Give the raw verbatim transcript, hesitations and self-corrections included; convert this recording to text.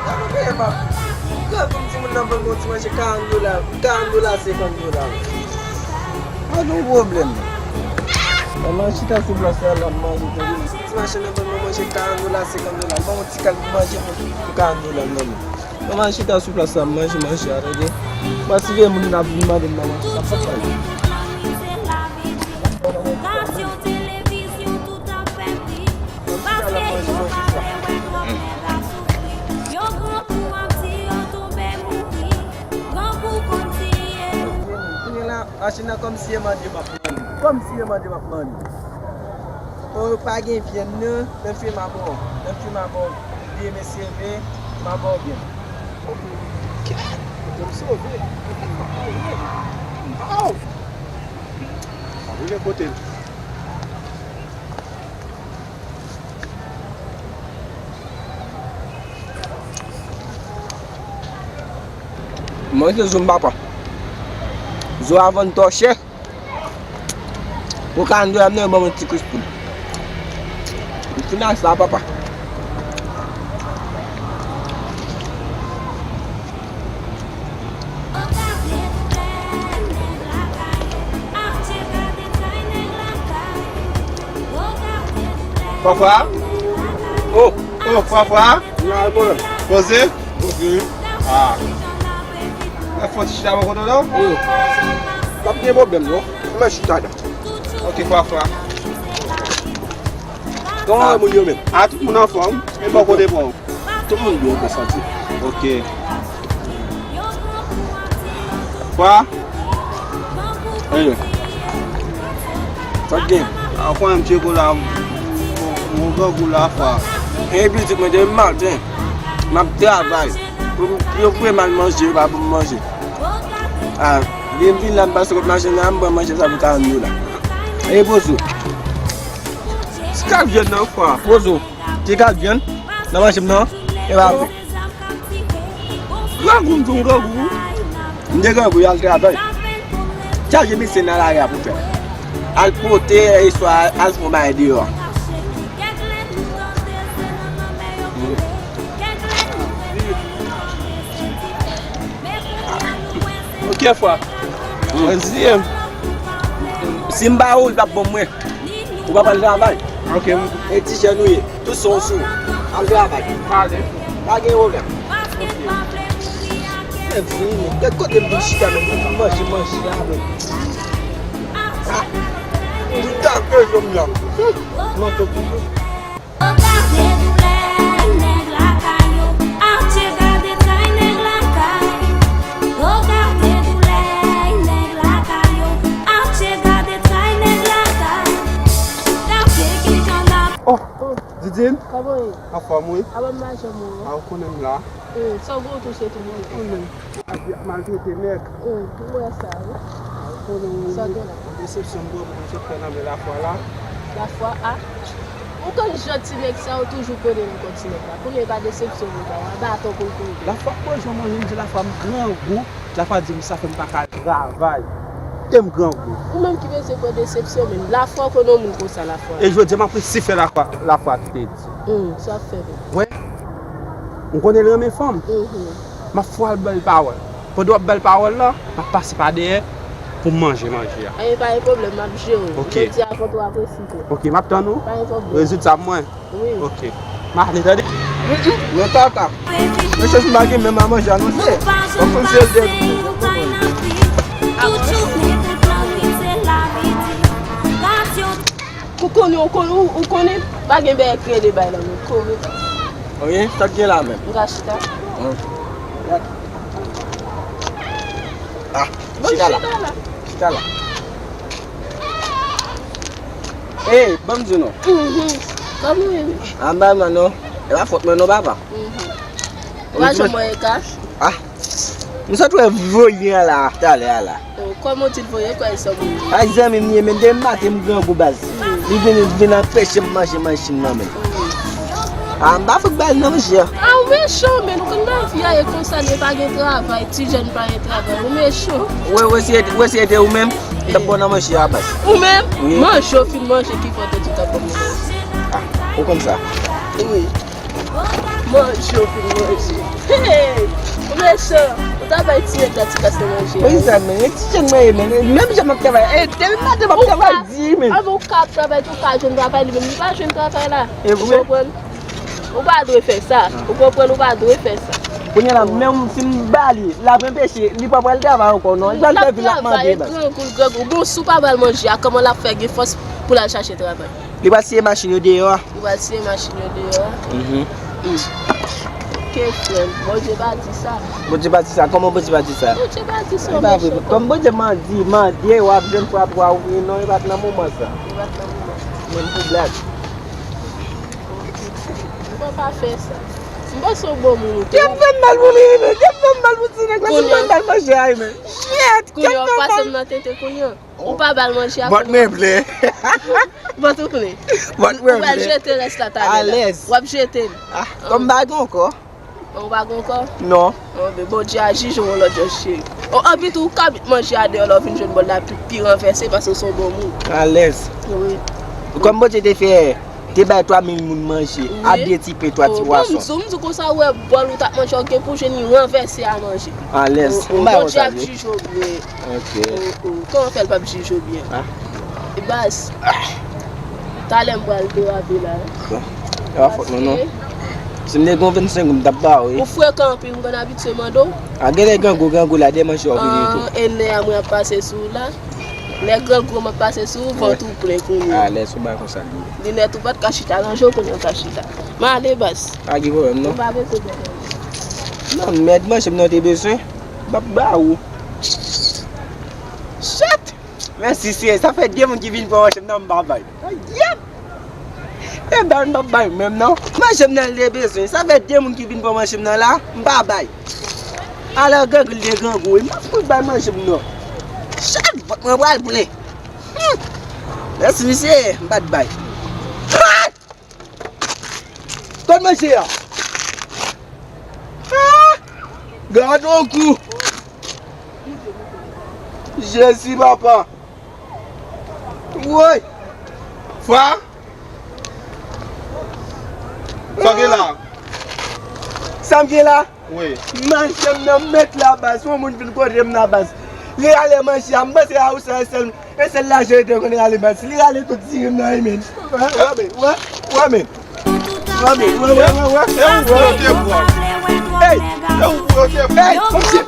Gade yon bagay, pa. Gade pou m di moun nan ban m yon ti manje karant dola, karant dola, senkant dola. Pa gen pwoblèm. Manman chita sou plas la, l ap manje, tande. Ti machann nan ban m yon manje karant dola, senkant dola. L ban m yon ti kal pou manje pou, pou karant dola, non. Manman chita sou plas la, manje, manje a, tande. Paske moun ap vin mande m nan manje, sa p ap fè. Radyo, televizyon, tout ap fè pri. Paske yo pa vle wè twòp nèg ap soufri. Yo grangou ap di yo tonbe mouri. Grangou konn tiye. Kounye la, machin nan kòmsi e mande m ap pran li. Kòmsi e mande m ap pran li. Oh, pa gen vyann non. Lè m fè m a bon. Lè m fè m a bon. Vye mesye ve, m a bon vyann. Ok. Kote m sove? Aw! Sa vle kote l. Mwen se zo m papa. Zo a vann twò chè. Pou karant dola m nan, yo ban mwen ti kous poul. M fin ak sa, papa. Fafra? Oh, oh, Fafra? Poze? Poze. Ah. Fò ti chita bò kote w la? Wi. Pa gen pwoblèm, non. Mwen chita la. Ok, Fafra. Kòman moun yo menm? A, tout moun anfòm. E bò kote pa w? Tout moun byen, byen santi. Ok. Fwa? Ey. Sa k gen? A, w konnen m tcheko la, m, m, m grangou la, Fwa. Ey, pitit mwen, depi maten, m ap travay. Pou m, yo voye m al manje, yo pa ban m manje. A, lè m vin la, m pase kot machin nan, m pran manje sa pou karant dola. Ey, poze w. Ti kal vyann nan, Fwa. Poze w. Ti kal vyann nan machin nan, e pa vre. Grangou, m di w grangou. M te grangou, y al travay. Chaje misye nan lari a pou fè. Al pote, e swa al fè yon bagay deyò. Ok, Fwa. Mwen di, si m ba ou, l p ap ban mwen. Ou pa pral travay. Ok. E ti jèn ou ye. Tout sa w sou. Al travay. Pa gen pwoblèm. Mèt vini, men. Gad kote m vin chita, men. Manje, manje a, men. Ah. Li ta ke jòm la. Hum. Mwen te koupé. Yo gade doulè nèg lakay yo, atche gade tay nèg lakay. Yo gade doulè nèg lakay yo, atche gade tay nèg lakay. Gade kijan n ap. Oh, Didine? Kòman w ye? Anfòm, wi. A, ban m mache, mwen. A, ou konnen m la. Sa w gen w touche tou, mwen. Ou konnen. Ap maltrete nèg. Hum, m wè sa, wi. Ou konnen, wi. Sa gen la? Desepsyon m pran pou m sot fè nan men Lafwa la. Lafwa a? Ou konn jan ti nèg sa yo toujou konnen m konn ti nèg la. Kounye a e pa desepsyon pou l ba w, a baton pou l kouri. Lafwa pran jan manje, m di Lafwa m grangou. Lafwa di m sa fè m pa ka travay. E m grangou. Ou menm ki bezwen pran desepsyon menm. Lafwa w konn yon moun konsa, Lafwa. E jodi a m ap resi fè Lafwa, Lafwa ki te di. Hum, sa w ap fè menm? Wè. M konnen l renmen fanm. Mhm. M ap fè w al ba l pawòl. Pandan w ap ba l pawòl la, m ap pase pa dèyè pou m manje manje a. Anyen, pa gen pwoblèm, m ap jere w. Ok. Jodi a, kontre w ap resi tou. Ok, m ap tann ou. Pa gen pwoblèm. Rezilta mwen. Wi. Ok. M ale, tande. Mwen tata. Mesye, si m pa gen menm a manje a, non, se. Mwen konn se l de. Ou konnen, ou konnen, ou, ou konnen, pa gen bèk rele bay la, men kore. Wi, sa k gen la menm? M ka chita? Hum. Ah, chita la. Chita la. Chita la. Ey, ban m di w non. Mhm. Kòman w ye? Anba mwen non. E pa fòt mwen non, papa. Mhm. Ou pa janm wè e ka? Ah. M sot wè voye an la, talè a la. Oh, kòman w di l voye, kwè l sanble? Ak zanmi m ye, men depi maten m grangou baz. Li vin, vin anpeche m manje, manje m nan men. Ah, m pa fout ba l nan manje a. Ah, ou mechan, men ou konn lavi a ye konsa, lè pa gen travay, ti jèn pa gen travay, ou mechan. Wè, wè, si e te, wè, si e te ou menm, m t ap ba w nan manje a baz. Ou menm? Wi. Manje, w fin manje, ki fè w te di w t ap ba m nan manje? Ah, ou konn sa. Wi. M Manje, w fin manje. Hey! Ou mechan! Ou ta bay ti nèg la ti kras nan manje. Poukisa, men? E ti jèn mwen ye, men. Menm jan m ap travay. E, depi maten m ap travay di, men. A, men ou ka ap travay tou, ou ka jwenn travay, li menm li pa jwenn travay la. E vre? Ou konprann? Ou pa dwe fè sa. Ou konprann, ou pa dwe fè sa. Kounye a la, menm si m ba li, l ap anpeche, li pa pral travay ankò, non. Li pral fè vi l ap mande, baz. L ap travay, grangou, grangou. Bon, si w pa ba l manje a, kòman l ap fè gen fòs pou l al chache travay? Li pral siye machin yo deyò a. Li pral siye machin yo deyò a. Mhm. Hmm. Ke frè m, Bondye pa di sa. Bondye pa di sa. Kòman Bondye pa di sa? Bondye pa di sa, e pa vre, mechan. Kòm Bondye mande, mande, w ap jwenn fwa twa ouvriye, non, e pa t nan moman sa. E pa t nan moman sa. Menm pou blag. Ou pa pa fè sa. M panse w bon moun ou te. Kè m fè m mal pou li, men. Kè m fè m mal pou ti nèg la. Kounye a. Kè m fè m mal manje a, men. Shit! Kounye a, w pase m nan tenten kounye a. Ou pa ba l manje a. Vant mwen plen. Vant ou plen. Vant mwen plen. Ou pral jete rès la talè la. Alèz. W ap jete l. Ah, kòm m pa gen ankò. Ou pa gen ankò? Non. Oh, men Bondye a jije w yon lòt jan, cheri. Oh, anpi tou, ou ka met manje a deyò, lè w vin jwenn bòl la pi, pi ranvèse paske w se yon bon moun. Alèz. Wi. Kòm Bondye te fè, te bay twa mil moun manje, wi, a de ti pen, twa ti pwason. Oh, bon, m di w, m di w konsa, ou wè bòl ou t ap manje, ou gen pou jwenn li ranvèse a manje. Alèz. Oh, oh, m bay Bondye ap jije w byen. Ok. Oh, oh. Kòman fè l p ap jije w byen? Ah. E baz. Talè m pral derape la. Bon. E pa fòt nou, non. Si m te gen yon vennsenk goud, m t ap ba w, wi. Ou frekan anpil, m konn abitye mande w. A, genlè grangou, grangou la, de manje w vini tou. Ah, e nè a mwen ap pase sou ou la. Lè grangou m ap pase sou ou, vant ou plen kounye a. Alèz, ou bay konsa l ye. Li nèt ou pa t ka chita, ranje w kounye a w ka chita. M ale baz. Pa gen pwoblèm, non. Ou pa bezwen pwoblèm. Non, mèd manje m nan te bezwen. M ap ba ou. Shit! Mèsi, seyè. Sa fè de moun ki vin pran manje m nan, m pa bay. Ayè! E bay, m p ap bay menm, non. Manje m nan, li te bezwen. Sa fè de moun ki vin pran manje m nan la, m pa bay. Alò, grangou, li te grangou, wi. M p ap fout bay manje m, non. Shit! Vant mwen pral plen. Hmm. Mèsi, mesye. M pa t bay. Ah! Kot manje a? Ah! Gad on kou. Jezi, papa. Woy. Fwa. Sa w gen la? Sa m gen la? Wi. Manje m nan mèt la baz. Yon moun vin kote m la baz. Li rale manje a. M panse a ou sa, e sèl, e sèl lajan li te konn rale baz. Li rale tout diri m nan, wi, men. Wè, wè, men. Wè, wè, men. Wè, men. Wè, wè, wè, wè. E ou pou yo te pran. Hey! E ou pou yo te pran. Hey, kòmsi.